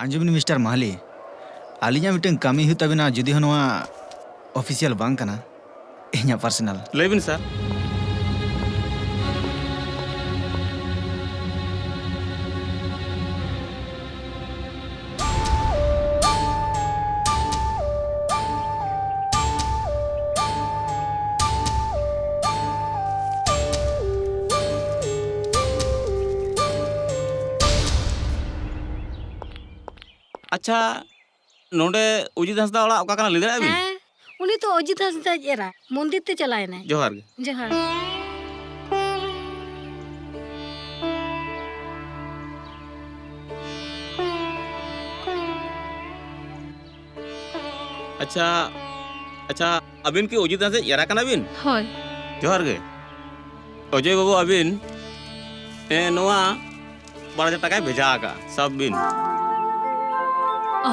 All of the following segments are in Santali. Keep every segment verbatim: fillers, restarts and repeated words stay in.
ᱟᱸᱡᱚᱢ ᱵᱤᱱ ᱢᱤᱥᱴᱟᱨ ᱢᱟᱦᱟᱞᱤ, ᱟᱹᱞᱤᱧᱟᱜ ᱢᱤᱫᱴᱟᱝ ᱠᱟᱹᱢᱤ ᱦᱩᱭᱩᱜ ᱛᱟᱵᱤᱱᱟ, ᱡᱩᱫᱤ ᱦᱚᱸ ᱱᱚᱣᱟ ᱚᱯᱷᱤᱥᱤᱭᱟᱞ ᱵᱟᱝ ᱠᱟᱱᱟ, ᱤᱧᱟᱹᱜ ᱯᱟᱨᱥᱚᱱᱟᱞ᱾ ᱞᱟᱹᱭ ᱵᱤᱱ ᱥᱟᱨ᱾ ᱟᱪᱪᱷᱟ, ᱱᱚᱰᱮ ᱚᱡᱤᱛ ᱦᱟᱸᱥᱫᱟ ᱚᱲᱟᱜ ᱚᱠᱟ ᱠᱟᱱᱟ, ᱞᱟᱹᱭ ᱫᱟᱲᱮᱭᱟᱜᱼᱟ ᱵᱤᱱ? ᱦᱮᱸ, ᱩᱱᱤ ᱛᱚ ᱚᱡᱤᱛ ᱦᱟᱸᱥᱫᱟᱭ ᱮᱨᱟ, ᱢᱚᱱᱫᱤᱨ ᱛᱮ ᱪᱟᱞᱟᱣ ᱮᱱᱟᱭ᱾ ᱡᱚᱦᱟᱨ ᱜᱮ᱾ ᱡᱚᱦᱟᱨ᱾ ᱟᱪᱪᱷᱟ, ᱟᱪᱪᱷᱟ, ᱟᱹᱵᱤᱱ ᱠᱤ ᱚᱡᱤᱛ ᱦᱟᱸᱥᱫᱟ ᱮᱨᱟ ᱠᱟᱱᱟ ᱵᱤᱱ? ᱦᱳᱭ᱾ ᱡᱚᱦᱟᱨ ᱜᱮ᱾ ᱚᱡᱚᱭ ᱵᱟᱹᱵᱩ, ᱟᱹᱵᱤᱱ, ᱮ, ᱱᱚᱣᱟ ᱵᱟᱨ ᱦᱟᱡᱟᱨ ᱴᱟᱠᱟᱭ ᱵᱷᱮᱡᱟ ᱟᱠᱟᱫᱼᱟ, ᱥᱟᱵ ᱵᱤᱱ᱾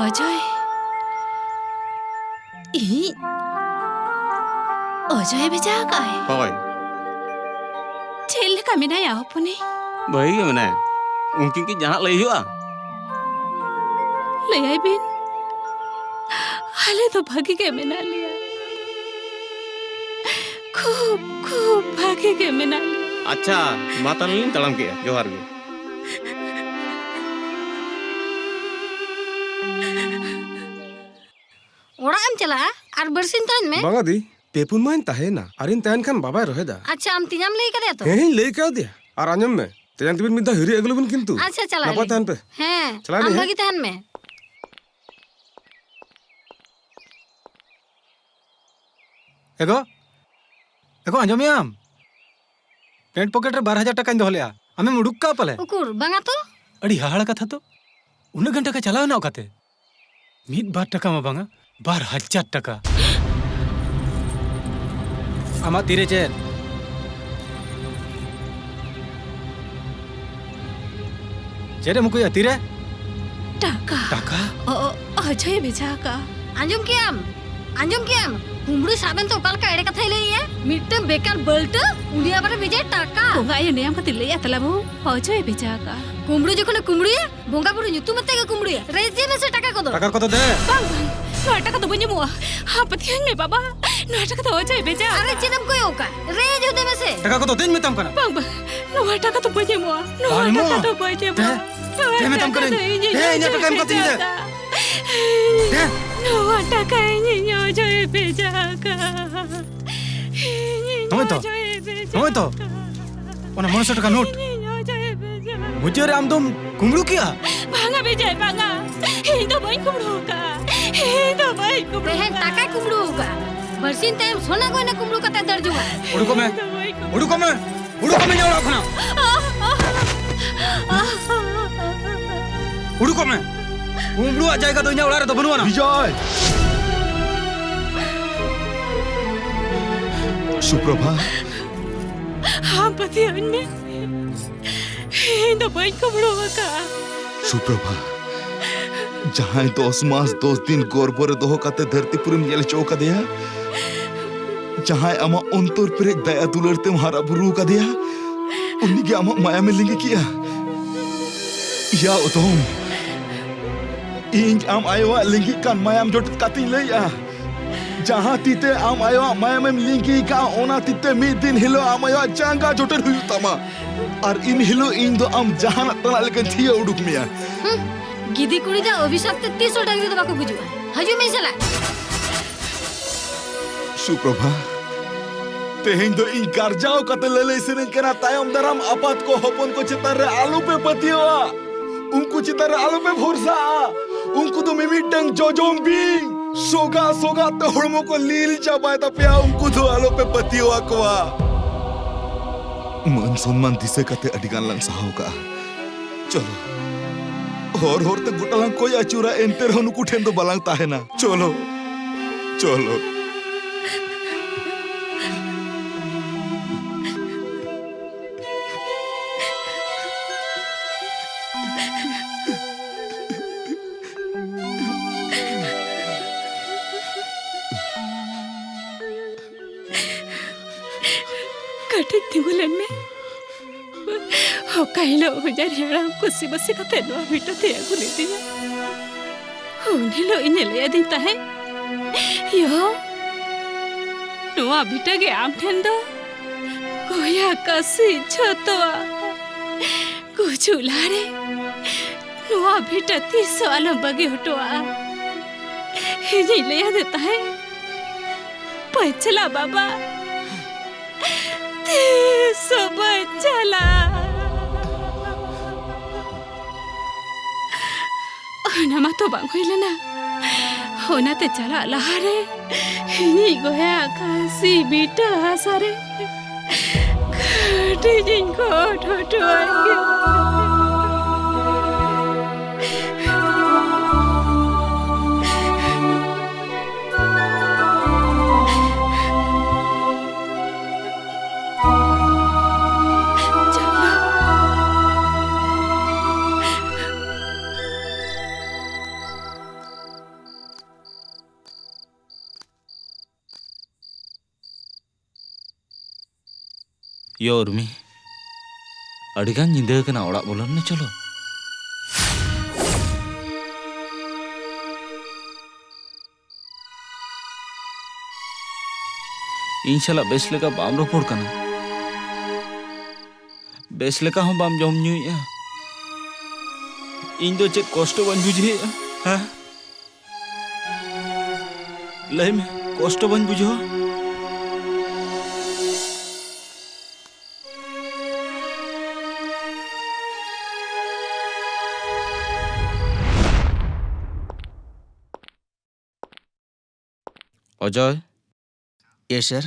ᱚᱡᱚᱭ? ᱤᱧ? ᱚᱡᱚᱭᱮ ᱵᱷᱮᱡᱟ ᱟᱠᱟᱫᱼᱟᱭ? ᱦᱳᱭ᱾ ᱪᱮᱫ ᱞᱮᱠᱟ ᱢᱮᱱᱟᱭᱟ ᱦᱚᱯᱚᱱᱤ? ᱵᱷᱟᱹᱜᱤ ᱜᱮ ᱢᱮᱱᱟᱭᱟ᱾ ᱩᱱᱠᱤᱱ ᱠᱤ ᱡᱟᱦᱟᱱᱟᱜ ᱞᱟᱹᱭ ᱦᱩᱭᱩᱜᱼᱟ? ᱞᱟᱹᱭᱟᱭ ᱵᱤᱱ, ᱟᱞᱮ ᱫᱚ ᱵᱷᱟᱹᱜᱤ ᱜᱮ ᱢᱮᱱᱟᱜ ᱞᱮᱭᱟ᱾ ᱠᱷᱩᱵ, ᱠᱷᱩᱵ ᱵᱷᱟᱹᱜᱤ ᱜᱮ ᱢᱮᱱᱟᱜ ᱞᱮᱭᱟ᱾ ᱟᱪᱪᱷᱟ, ᱢᱟ ᱛᱟᱦᱞᱮ ᱞᱤᱧ ᱛᱟᱲᱟᱢ ᱠᱮᱜᱼᱟ᱾ ᱡᱚᱦᱟᱨ ᱜᱮ᱾ ᱚᱲᱟᱜ ᱮᱢ ᱪᱟᱞᱟᱜᱼᱟ? ᱟᱨ ᱵᱟᱨᱥᱤᱧ ᱛᱟᱦᱮᱱ ᱢᱮ᱾ ᱵᱟᱝᱟ ᱫᱤ, ᱯᱮ ᱯᱩᱱ ᱢᱟᱦᱟᱧ ᱛᱟᱦᱮᱸᱭᱮᱱᱟ᱾ ᱟᱨᱤᱧ ᱛᱟᱦᱮᱱ ᱠᱷᱟᱱ ᱵᱟᱵᱟᱭ ᱨᱚᱦᱮᱫᱟ᱾ ᱟᱪᱪᱷᱟ, ᱟᱢ ᱛᱮᱧᱟᱢ ᱞᱟᱹᱭ ᱠᱟᱫᱮᱭᱟ ᱛᱚ? ᱦᱮᱸ, ᱦᱮᱸᱧ ᱞᱟᱹᱭ ᱠᱟᱣᱫᱮᱭᱟ᱾ ᱟᱨ ᱟᱸᱡᱚᱢ ᱢᱮ, ᱛᱮᱧᱟᱝ ᱛᱟᱹᱵᱤᱱ ᱢᱤᱫ ᱫᱷᱟᱣ ᱦᱤᱨᱤ ᱟᱹᱜᱩ ᱞᱮᱵᱤᱱ ᱠᱤᱱᱛᱩ᱾ ᱟᱪᱪᱷᱟ, ᱪᱟᱞᱟᱜ ᱱᱟᱯᱟᱭ ᱟᱹᱞᱤᱧ᱾ ᱛᱟᱦᱮᱱ ᱯᱮ᱾ ᱦᱮᱸ, ᱪᱟᱞᱟᱜ ᱟᱢ ᱟᱹᱞᱤᱧ, ᱦᱮᱸ? ᱵᱷᱟᱹᱜᱤ ᱛᱟᱦᱮᱱ ᱢᱮ᱾ ᱮᱜᱳ, ᱮᱜᱳ, ᱟᱸᱡᱚᱢᱮᱜ ᱟᱢ? ᱯᱮᱱᱴ ᱯᱚᱠᱮᱴ ᱨᱮ ᱵᱟᱨ ᱦᱟᱡᱟᱨ ᱴᱟᱠᱟᱧ ᱫᱚᱦᱚ ᱞᱮᱜᱼᱟ, ᱟᱢᱮᱢ ᱩᱰᱩᱠ ᱠᱟᱜᱼᱟ ᱯᱟᱞᱮ? ᱩᱠᱩᱨ, ᱵᱟᱝᱟ ᱛᱚ᱾ ᱟᱹᱰᱤ ᱦᱟᱦᱟᱲᱟ ᱠᱟᱛᱷᱟ ᱛᱚ, ᱩᱱᱟᱹᱜ ᱜᱟᱱ ᱴᱟᱠᱟ ᱪᱟᱞᱟᱣ ᱮᱱᱟ ᱚᱠᱟᱛᱮ? ᱢᱤᱫ ᱵᱟᱨ ᱴᱟᱠᱟ ᱢᱟ ᱵᱟᱝᱟ, ᱵᱟᱨ ᱦᱟᱡᱟᱨ ᱴᱟᱠᱟ᱾ ᱟᱢᱟᱜ ᱛᱤᱨᱮ ᱪᱮᱫ? ᱪᱮᱫ ᱮᱢ ᱩᱠᱩᱭᱟ ᱛᱤᱨᱮ? ᱴᱟᱠᱟ᱾ ᱴᱟᱠᱟ? ᱚ, ᱚ, ᱚᱡᱚᱭᱮ ᱵᱷᱮᱡᱟ ᱟᱠᱟᱜᱼᱟ᱾ ᱟᱸᱡᱚᱢ ᱠᱮᱜᱼᱟᱢ? ᱟᱸᱡᱚᱢ ᱠᱮᱜᱼᱟᱢ? ᱠᱩᱢᱵᱽᱲᱩ ᱥᱟᱵ ᱮᱱᱛᱮ ᱚᱠᱟ ᱞᱮᱠᱟ ᱮᱲᱮ ᱠᱟᱛᱷᱟᱭ ᱞᱟᱹᱭᱮᱜᱼᱟ? ᱢᱤᱫᱴᱟᱝ ᱵᱮᱠᱟᱨ ᱵᱟᱹᱞᱴᱟᱹ, ᱩᱱᱤ ᱟᱵᱟᱨᱮ ᱵᱷᱮᱡᱟᱭ ᱴᱟᱠᱟ᱾ ᱵᱚᱸᱜᱟ ᱟᱭᱳ, ᱱᱮᱭᱟᱢ ᱠᱟᱛᱮ ᱞᱟᱹᱭᱟ ᱛᱟᱞᱟ ᱵᱟᱹᱦᱩ, ᱚᱡᱚᱭ ᱵᱷᱮᱡᱟ ᱟᱠᱟᱫᱼᱟ᱾ ᱠᱩᱢᱵᱽᱲᱩ ᱡᱚᱠᱷᱚᱱᱮ ᱠᱩᱢᱵᱽᱲᱩᱭᱟ, ᱵᱚᱸᱜᱟ ᱵᱩᱨᱩ ᱧᱩᱛᱩᱢ ᱟᱛᱮ ᱜᱮ ᱠᱩᱢᱵᱽᱲᱩᱭᱟ᱾ ᱨᱮᱡ ᱡᱮ ᱢᱮᱥᱮ ᱴᱟᱠᱟ ᱠᱚᱫᱚ᱾ ᱴᱟᱠᱟ ᱠᱚᱫᱚ ᱫᱮ᱾ ᱵᱟᱝ, ᱵᱟᱝ, ᱱᱚᱣᱟ ᱴᱟᱠᱟ ᱫᱚ ᱵᱟᱹᱧ ᱮᱢᱚᱜᱼᱟ᱾ ᱦᱟ, ᱯᱟᱹᱛᱭᱟᱹᱣᱟᱹᱧ ᱢᱮ ᱵᱟᱵᱟ, ᱱᱚᱣᱟ ᱴᱟᱠᱟ ᱫᱚ ᱚᱡᱚᱭ ᱵᱷᱮᱡᱟ ᱟᱨᱮ ᱟᱠᱟᱫᱼᱟ᱾ ᱪᱮᱫ ᱮᱢ ᱠᱚᱭᱚᱜ ᱠᱟᱜ? ᱨᱮᱡ ᱦᱚᱫᱮ ᱢᱮᱥᱮ᱾ ᱴᱟᱠᱟ ᱠᱚᱫᱚ ᱫᱮᱧ ᱢᱮᱛᱟᱢ ᱠᱟᱱᱟ᱾ ᱵᱟᱝ, ᱵᱟᱝ, ᱱᱚᱣᱟ ᱴᱟᱠᱟ ᱫᱚ ᱵᱟᱹᱧ ᱮᱢᱚᱜᱼᱟ᱾ ᱱᱚᱣᱟ ᱵᱟᱝ ᱴᱟᱠᱟ ᱮᱢᱚᱜᱼᱟ? ᱫᱚ ᱵᱟᱹᱧ ᱮᱢᱚᱜᱼᱟ᱾ ᱫᱮ, ᱱᱚᱣᱟ ᱫᱮ ᱢᱮᱛᱟᱢ ᱴᱟᱠᱟ ᱠᱟᱹᱱᱟᱹᱧ᱾ ᱫᱚ ᱤᱧᱤᱧ ᱫᱮ, ᱤᱧᱟᱹᱜ ᱚᱡᱚᱭ ᱴᱟᱠᱟ ᱮᱢ ᱠᱟᱹᱛᱤᱧ ᱵᱷᱮᱡᱟ ᱫᱮ᱾ ᱟᱠᱟᱫᱼᱟ᱾ ᱫᱮ᱾ ᱱᱚᱣᱟ ᱴᱟᱠᱟ ᱤᱧᱤᱧ ᱚᱡᱚᱭ ᱵᱷᱮᱡᱟ ᱟᱠᱟᱫᱼᱟ᱾ ᱤᱧᱤᱧ ᱱᱚᱜᱼᱚᱭ ᱛᱚ᱾ ᱚᱡᱚᱭ ᱵᱷᱮᱡᱟ ᱱᱚᱜᱼᱚᱭ ᱛᱚ᱾ ᱟᱠᱟᱫᱼᱟ᱾ ᱚᱱᱟ ᱢᱚᱬᱮ ᱥᱚ ᱴᱟᱠᱟ ᱱᱳᱴ᱾ ᱤᱧᱤᱧ ᱚᱡᱚᱭ ᱵᱷᱮᱡᱟ ᱟᱠᱟᱫᱼᱟ᱾ ᱢᱩᱪᱟᱹᱫ ᱨᱮ ᱟᱢ ᱫᱚᱢ ᱠᱩᱢᱵᱽᱲᱩ ᱠᱮᱜᱼᱟ? ᱵᱟᱝᱟ ᱵᱤᱡᱚᱭ, ᱵᱟᱝᱟ᱾ ᱤᱧ ᱫᱚ ᱵᱟᱹᱧ ᱠᱩᱢᱵᱽᱲᱩ ᱟᱠᱟᱫᱼᱟ᱾ ᱤᱧ ᱫᱚ ᱵᱟᱹᱧ ᱠᱩᱢᱵᱽᱲᱩ ᱛᱮᱦᱮᱧ ᱟᱠᱟᱫᱼᱟ᱾ ᱴᱟᱠᱟᱭ ᱠᱩᱢᱵᱽᱲᱩ ᱟᱠᱟᱫᱼᱟ᱾ ᱵᱟᱹᱨᱥᱤᱧ ᱛᱟᱭᱚᱢ ᱥᱚᱱᱟ ᱜᱚᱭᱱᱟ ᱠᱩᱢᱵᱽᱲᱩ ᱠᱟᱛᱮ ᱫᱟᱹᱲ ᱡᱚᱝᱟ᱾ ᱩᱰᱩᱠᱚᱜ ᱢᱮ᱾ ᱤᱧ ᱫᱚ ᱵᱟᱹᱧ ᱠᱩᱢᱵᱽᱲᱩ ᱩᱰᱩᱠᱚᱜ ᱢᱮ᱾ ᱟᱠᱟᱫᱼᱟ᱾ ᱩᱰᱩᱠᱚᱜ ᱢᱮ ᱤᱧᱟᱹᱜ ᱚᱲᱟᱜ ᱠᱷᱚᱱᱟᱜ᱾ ᱩᱰᱩᱠᱚᱜ ᱢᱮ᱾ ᱠᱩᱢᱵᱽᱲᱩᱣᱟᱜ ᱡᱟᱭᱜᱟ ᱫᱚ ᱤᱧᱟᱹᱜ ᱚᱲᱟᱜ ᱨᱮᱫᱚ ᱵᱟᱹᱱᱩᱜ ᱟᱱᱟ᱾ ᱵᱤᱡᱚᱭ! ᱥᱩᱯᱨᱚᱵᱷᱟ᱾ ᱟᱢ ᱯᱟᱹᱛᱭᱟᱹᱣᱟᱹᱧ ᱢᱮ᱾ ᱤᱧ ᱫᱚ ᱵᱟᱹᱧ ᱠᱩᱢᱵᱽᱲᱩ ᱟᱠᱟᱫᱼᱟ᱾ ᱥᱩᱯᱨᱚᱵᱷᱟ, ᱡᱟᱦᱟᱸᱭ ᱫᱚᱥ ᱢᱟᱥ ᱫᱚᱥ ᱫᱤᱱ ᱜᱚᱨᱵᱷᱚ ᱨᱮ ᱫᱚᱦᱚ ᱠᱟᱛᱮ ᱫᱷᱟᱹᱨᱛᱤ ᱯᱩᱨᱤᱢ ᱧᱮᱞ ᱦᱚᱪᱚ ᱟᱠᱟᱫᱮᱭᱟ, ᱡᱟᱦᱟᱸᱭ ᱟᱢᱟᱜ ᱚᱱᱛᱚᱨ ᱯᱮᱨᱮᱡ ᱫᱟᱭᱟ ᱫᱩᱞᱟᱹᱲ ᱛᱮᱢ ᱦᱟᱨᱟ ᱵᱩᱨᱩ ᱟᱠᱟᱫᱮᱭᱟ, ᱩᱱᱤᱜᱮ ᱟᱢᱟᱜ ᱢᱟᱭᱟᱢᱮ ᱞᱤᱸᱜᱤ ᱠᱮᱜᱼᱟ᱾ ᱭᱟ ᱚᱫᱚᱢ, ᱤᱧ ᱟᱢ ᱟᱭᱳᱣᱟᱜ ᱞᱤᱸᱜᱤᱜ ᱠᱟᱱ ᱢᱟᱭᱟᱢ ᱡᱚᱴᱮᱫ ᱠᱟᱛᱮᱧ ᱞᱟᱹᱭᱮᱜᱼᱟ, ᱡᱟᱦᱟᱸ ᱛᱤ ᱛᱮ ᱟᱢ ᱟᱭᱳᱣᱟᱜ ᱢᱟᱭᱟᱢᱮᱢ ᱞᱤᱸᱜᱤ ᱟᱠᱟᱫᱼᱟ, ᱚᱱᱟ ᱛᱤ ᱛᱮ ᱢᱤᱫ ᱫᱤᱱ ᱦᱤᱞᱳᱜ ᱟᱢ ᱟᱭᱳᱣᱟᱜ ᱡᱟᱸᱜᱟ ᱡᱚᱴᱮᱫ ᱦᱩᱭᱩᱜ ᱛᱟᱢᱟ᱾ ᱟᱨ ᱤᱱ ᱦᱤᱞᱳᱜ ᱤᱧ ᱫᱚ ᱟᱢ ᱡᱟᱦᱟᱱᱟᱜ ᱛᱟᱱᱟᱜ ᱞᱮᱠᱟᱧ ᱛᱷᱤᱭᱟᱹ ᱩᱰᱩᱠ ᱢᱮᱭᱟ᱾ ᱦᱩᱸ, ᱜᱤᱫᱤ ᱠᱩᱲᱤ ᱫᱚ ᱚᱵᱷᱤᱥᱟᱯ ᱛᱮ ᱛᱤᱥ ᱦᱚᱸ ᱰᱟᱹᱝᱨᱤ ᱫᱚ ᱵᱟᱠᱚ ᱜᱩᱡᱩᱜᱼᱟ᱾ ᱦᱤᱡᱩᱜ ᱢᱮ ᱥᱟᱞᱟ᱾ ᱥᱩᱯᱨᱚᱵᱷᱟ, ᱛᱮᱦᱮᱧ ᱫᱚ ᱤᱧ ᱜᱟᱨᱡᱟᱣ ᱠᱟᱛᱮ ᱞᱟᱹᱞᱟᱹᱭ ᱥᱟᱹᱱᱟᱹᱧ ᱠᱟᱱᱟ, ᱛᱟᱭᱚᱢ ᱫᱟᱨᱟᱢ ᱟᱯᱟᱛ ᱠᱚ ᱦᱚᱯᱚᱱ ᱠᱚ ᱪᱮᱛᱟᱱ ᱨᱮ ᱟᱞᱚᱯᱮ ᱯᱟᱹᱛᱭᱟᱹᱣᱟ, ᱩᱱᱠᱩ ᱪᱮᱛᱟᱱ ᱨᱮ ᱟᱞᱚᱯᱮ ᱵᱷᱚᱨᱥᱟᱜᱼᱟ᱾ ᱩᱱᱠᱩ ᱫᱚ ᱢᱤᱢᱤᱫᱴᱟᱝ ᱡᱚᱡᱚᱢ ᱵᱤᱧ, ᱥᱚᱜᱟ ᱥᱚᱜᱟ ᱛᱮ ᱦᱚᱲᱢᱚ ᱠᱚ ᱞᱤᱞ ᱪᱟᱵᱟᱭ ᱛᱟᱯᱮᱭᱟ, ᱩᱱᱠᱩ ᱫᱚ ᱟᱞᱚᱯᱮ ᱯᱟᱹᱛᱭᱟᱹᱣ ᱟᱠᱚᱣᱟ᱾ ᱢᱟᱹᱱ ᱥᱚᱱᱢᱟᱱ ᱫᱤᱥᱟᱹ ᱠᱟᱛᱮ ᱟᱹᱰᱤ ᱜᱟᱱ ᱞᱟᱝ ᱥᱟᱦᱟᱣ ᱠᱟᱜᱼᱟ᱾ ᱪᱚᱞᱚ, ᱦᱚᱨ ᱦᱚᱨ ᱛᱮ ᱜᱚᱴᱟ ᱞᱟᱝ ᱠᱚᱭ ᱟᱹᱪᱩᱨᱟ, ᱮᱱᱛᱮ ᱨᱮᱦᱚᱸ ᱱᱩᱠᱩ ᱴᱷᱮᱱ ᱫᱚ ᱵᱟᱞᱟᱝ ᱛᱟᱦᱮᱱᱟ᱾ ᱪᱚᱞᱚ, ᱪᱚᱞᱚ᱾ ᱛᱤᱸᱜᱩ ᱞᱮᱱ ᱢᱮ᱾ ᱚᱠᱟ ᱦᱤᱞᱳᱜ ᱦᱩᱡᱟᱨᱤ ᱦᱟᱲᱟᱢ ᱠᱩᱥᱤ ᱵᱟᱹᱥᱤ ᱠᱟᱛᱮ ᱱᱚᱣᱟ ᱵᱷᱤᱴᱟᱹ ᱛᱮᱭ ᱟᱹᱜᱩ ᱞᱤᱫᱤᱧᱟ, ᱩᱱ ᱦᱤᱞᱳᱜ ᱤᱧᱮ ᱞᱟᱹᱭ ᱟᱹᱫᱤᱧ ᱛᱟᱦᱮᱸᱫ, "ᱭᱳ, ᱱᱚᱣᱟ ᱵᱷᱤᱴᱟᱹ ᱜᱮ ᱟᱢ ᱴᱷᱮᱱ ᱫᱚ ᱠᱚᱭᱟ ᱠᱟᱹᱥᱤ ᱡᱷᱚᱛᱚᱣᱟᱜ᱾ ᱜᱩᱡᱩᱜ ᱞᱟᱦᱟᱨᱮ ᱱᱚᱣᱟ ᱵᱷᱤᱴᱟᱹ ᱛᱤᱥ ᱦᱚᱸ ᱟᱞᱚᱢ ᱵᱟᱹᱜᱤ ᱦᱚᱴᱚᱣᱟᱜᱼᱟ᱾" ᱤᱧᱤᱧ ᱞᱟᱹᱭ ᱟᱫᱮ ᱛᱟᱦᱮᱸᱫ, "ᱵᱟᱹᱧ ᱪᱟᱞᱟᱜ ᱵᱟᱵᱟ, ᱛᱤᱥ ᱦᱚᱸ ᱵᱟᱹᱧ ᱪᱟᱞᱟᱜᱼᱟ᱾" ᱚᱱᱟ ᱢᱟᱛᱚ ᱵᱟᱝ ᱦᱩᱭ ᱞᱮᱱᱟ᱾ ᱚᱱᱟᱛᱮ ᱪᱟᱞᱟᱜ ᱞᱟᱦᱟᱨᱮ ᱤᱧᱤᱡ ᱜᱚᱭᱟ ᱠᱟᱹᱥᱤ ᱵᱷᱤᱴᱟᱹ ᱦᱟᱥᱟ ᱨᱮ ᱠᱟᱹᱴᱤᱡ ᱤᱧ ᱜᱚᱰ ᱦᱚᱴᱚ ᱟᱭ ᱜᱮ᱾ ᱭᱳ ᱩᱨᱢᱤ, ᱟᱹᱰᱤᱜᱟᱱ ᱧᱤᱫᱟᱹ ᱟᱠᱟᱱᱟ, ᱚᱲᱟᱜ ᱵᱚᱞᱚᱱ ᱢᱮ, ᱪᱚᱞᱚ᱾ ᱤᱧ ᱥᱟᱞᱟᱜ ᱵᱮᱥ ᱞᱮᱠᱟ ᱵᱟᱢ ᱨᱚᱯᱚᱲ ᱠᱟᱱᱟ, ᱵᱮᱥ ᱞᱮᱠᱟ ᱦᱚᱸ ᱵᱟᱢ ᱡᱚᱢ ᱧᱩᱭᱮᱫᱼᱟ᱾ ᱤᱧ ᱫᱚ ᱪᱮᱫ ᱠᱚᱥᱴᱚ ᱵᱟᱹᱧ ᱵᱩᱡᱷᱟᱹᱣᱮᱫᱼᱟ, ᱦᱮᱸ? ᱞᱟᱹᱭ ᱢᱮ, ᱠᱚᱥᱴᱚ ᱵᱟᱹᱧ ᱵᱩᱡᱷᱟᱹᱣᱟ? ᱚᱡᱚᱭ᱾ ᱭᱮᱥ, ᱥᱟᱨ᱾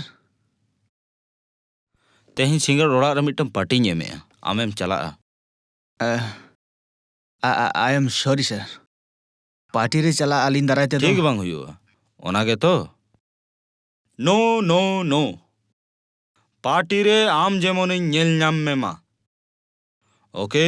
ᱛᱮᱦᱮᱧ ᱥᱤᱸᱜᱟᱹᱲ ᱚᱲᱟᱜ ᱨᱮ ᱢᱤᱫᱴᱟᱝ ᱯᱟᱨᱴᱤᱧ ᱮᱢᱮᱜᱼᱟ, ᱟᱢᱮᱢ ᱪᱟᱞᱟᱜᱼᱟ? ᱟᱭ ᱮᱢ ᱥᱚᱨᱤ, ᱥᱟᱨ᱾ ᱯᱟᱨᱴᱤ ᱨᱮ ᱪᱟᱞᱟᱜ ᱟᱹᱞᱤᱧ ᱫᱟᱨᱟᱭ ᱛᱮᱫᱚ ᱴᱷᱤᱠ ᱵᱟᱝ ᱦᱩᱭᱩᱜᱼᱟ, ᱚᱱᱟ ᱜᱮᱛᱚ᱾ No, no, no. ᱯᱟᱨᱴᱤ ᱨᱮ ᱟᱢ ᱡᱮᱢᱚᱱᱤᱧ ᱧᱮᱞ ᱧᱟᱢ ᱢᱮ ᱢᱟ᱾ ᱳᱠᱮ?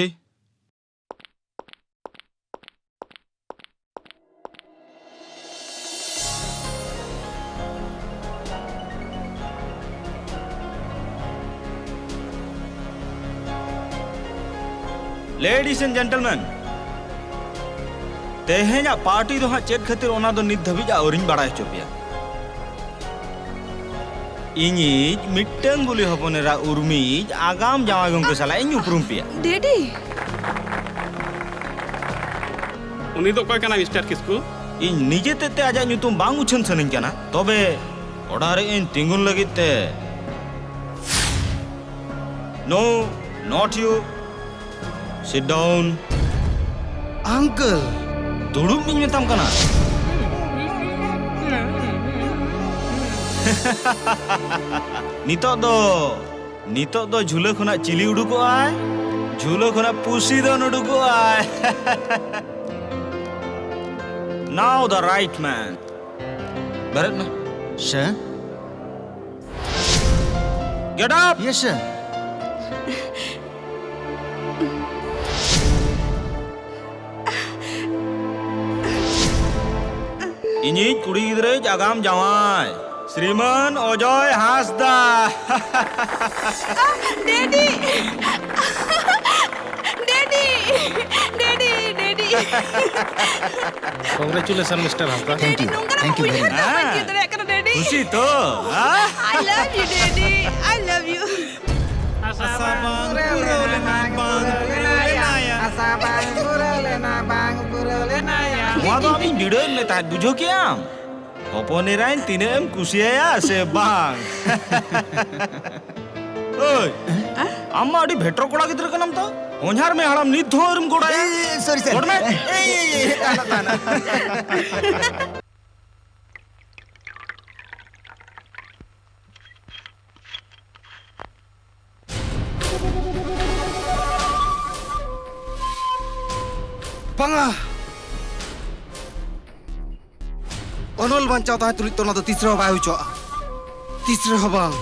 Ladies and gentlemen, ᱛᱮᱦᱮᱧᱟᱜ ᱯᱟᱨᱴᱤ ᱫᱚ ᱦᱟᱸᱜ ᱪᱮᱫ ᱠᱷᱟᱹᱛᱤᱨ, ᱚᱱᱟ ᱫᱚ ᱱᱤᱛ ᱫᱷᱟᱹᱵᱤᱡ ᱟᱹᱣᱨᱤᱧ ᱵᱟᱲᱟᱭ ᱦᱚᱪᱚ ᱯᱮᱭᱟ᱾ ᱤᱧᱤᱡ ᱢᱤᱫᱴᱟᱝ ᱜᱩᱞᱤ ᱦᱚᱯᱚᱱ ᱮᱨᱟ ᱩᱨᱢᱤᱭᱤᱡ ᱟᱜᱟᱢ ᱡᱟᱶᱟᱭ ᱜᱚᱢᱠᱮ ᱥᱟᱞᱟᱜ ᱤᱧ ᱩᱯᱨᱩᱢ ᱯᱮᱭᱟ᱾ ᱰᱮᱰᱤ! ᱩᱱᱤ ᱫᱚ ᱚᱠᱚᱭ ᱠᱟᱱᱟᱭ, ᱢᱤᱥᱴᱟᱨ ᱠᱤᱥᱠᱩ? ᱤᱧ ᱱᱤᱡᱮ ᱛᱮᱫ ᱛᱮ ᱟᱡᱟᱜ ᱧᱩᱛᱩᱢ ᱵᱟᱝ ᱩᱪᱷᱟᱹᱱ ᱥᱟᱹᱱᱟᱹᱧ ᱠᱟᱱᱟ, ᱛᱚᱵᱮ ᱚᱰᱟᱨ ᱨᱮ ᱤᱧ ᱛᱤᱸᱜᱩᱱ ᱞᱟᱹᱜᱤᱫ ᱛᱮ᱾ No, not you. Sit down. ᱟᱝᱠᱮᱞ᱾ ᱫᱩᱲᱩᱵ ᱤᱧ ᱢᱮᱛᱟᱢ ᱠᱟᱱᱟ᱾ ᱱᱤᱛᱚᱜ ᱫᱚ, ᱱᱤᱛᱚᱜ ᱫᱚ ᱡᱷᱩᱞᱟᱹ ᱠᱷᱚᱱᱟᱜ ᱪᱤᱞᱤ ᱩᱰᱩᱠᱚᱜᱼᱟᱭ? ᱡᱷᱩᱞᱟᱹ ᱠᱷᱚᱱᱟᱜ ᱯᱩᱥᱤ ᱫᱚᱱ ᱩᱰᱩᱠᱚᱜᱼᱟᱭ᱾ Now the right man. ᱵᱮᱨᱮᱫ ᱢᱮ᱾ Sir. Get up! Yes, sir. ᱤᱧᱤᱡ ᱠᱩᱲᱤ ᱜᱤᱫᱽᱨᱟᱹᱭᱤᱡ ᱟᱜᱟᱢ ᱡᱟᱶᱟᱭ, ᱥᱨᱤᱢᱟᱱ ᱚᱡᱚᱭ ᱦᱟᱸᱥᱫᱟ᱾ ᱰᱮᱰᱤ! ᱰᱮᱰᱤ! ᱰᱮᱰᱤ! ᱰᱮᱰᱤ! Congratulations, mister Hansda. Thank you. ᱰᱮᱰᱤ, ᱱᱚᱝᱠᱟᱱᱟᱜ Thank you very ᱩᱭᱦᱟᱹᱨ much. ᱫᱚ ᱵᱟᱹᱧ ᱪᱮᱫ ᱫᱟᱲᱮᱭᱟᱜ ᱠᱟᱱᱟ, ᱰᱮᱰᱤ᱾ ᱠᱩᱥᱤ ᱛᱚ, ᱦᱮᱸ? I love you, ᱰᱮᱰᱤ. I love you. ᱟᱥᱟ ᱵᱟᱝ ᱯᱩᱨᱟᱹᱣ ᱞᱮᱱᱟ, ᱵᱟᱝ ᱯᱩᱨᱟᱹᱣ ᱞᱮᱱᱟᱭᱟ᱾ ᱟᱥᱟ ᱵᱟᱝ ᱯᱩᱨᱟᱹᱣ ᱞᱮᱱᱟ, ᱵᱟᱝ ᱯᱩᱨᱟᱹᱣ ᱞᱮᱱᱟᱭᱟ᱾ ᱱᱚᱣᱟ ᱫᱚ ᱟᱢᱤᱧ ᱵᱤᱰᱟᱹᱣᱮᱫ ᱢᱮ ᱛᱟᱦᱮᱸᱫ, ᱵᱩᱡᱷᱟᱹᱣ ᱠᱮᱜ ᱟᱢ? ᱦᱚᱯᱚᱱ ᱮᱨᱟᱧ ᱛᱤᱱᱟᱹᱜ ᱮᱢ ᱠᱩᱥᱤᱭᱟᱭᱟ ᱥᱮ ᱵᱟᱝ? ᱳᱭ, ᱟᱢ ᱢᱟ ᱟᱹᱰᱤ ᱵᱷᱮᱴᱨᱚ ᱠᱚᱲᱟ ᱜᱤᱫᱽᱨᱟᱹ ᱠᱟᱱᱟᱢ ᱛᱚ᱾ ᱦᱚᱧᱦᱟᱨ ᱢᱮ ᱦᱟᱲᱟᱢ ᱱᱤᱛ ᱦᱚᱸ ᱟᱹᱣᱨᱤᱢ ᱜᱚᱲᱟᱭᱟ᱾ ᱮ, sorry, sir. ᱜᱚᱲ ᱢᱮ᱾ ᱮ, ᱮ, ᱮ, ᱮ, ᱛᱟᱦᱮᱱᱟ, ᱛᱟᱦᱮᱱᱟ᱾ ᱵᱟᱝᱟ! ᱚᱱᱚᱞ ᱵᱟᱧᱪᱟᱣ ᱛᱟᱦᱮᱸ ᱛᱩᱞᱩᱡ ᱛᱚ ᱚᱱᱟ ᱫᱚ ᱛᱤᱥ ᱨᱮᱦᱚᱸ ᱵᱟᱭ ᱦᱩᱭ ᱦᱚᱪᱚᱣᱟᱜᱼᱟ᱾ ᱛᱤᱥ ᱨᱮᱦᱚᱸ ᱵᱟᱝ᱾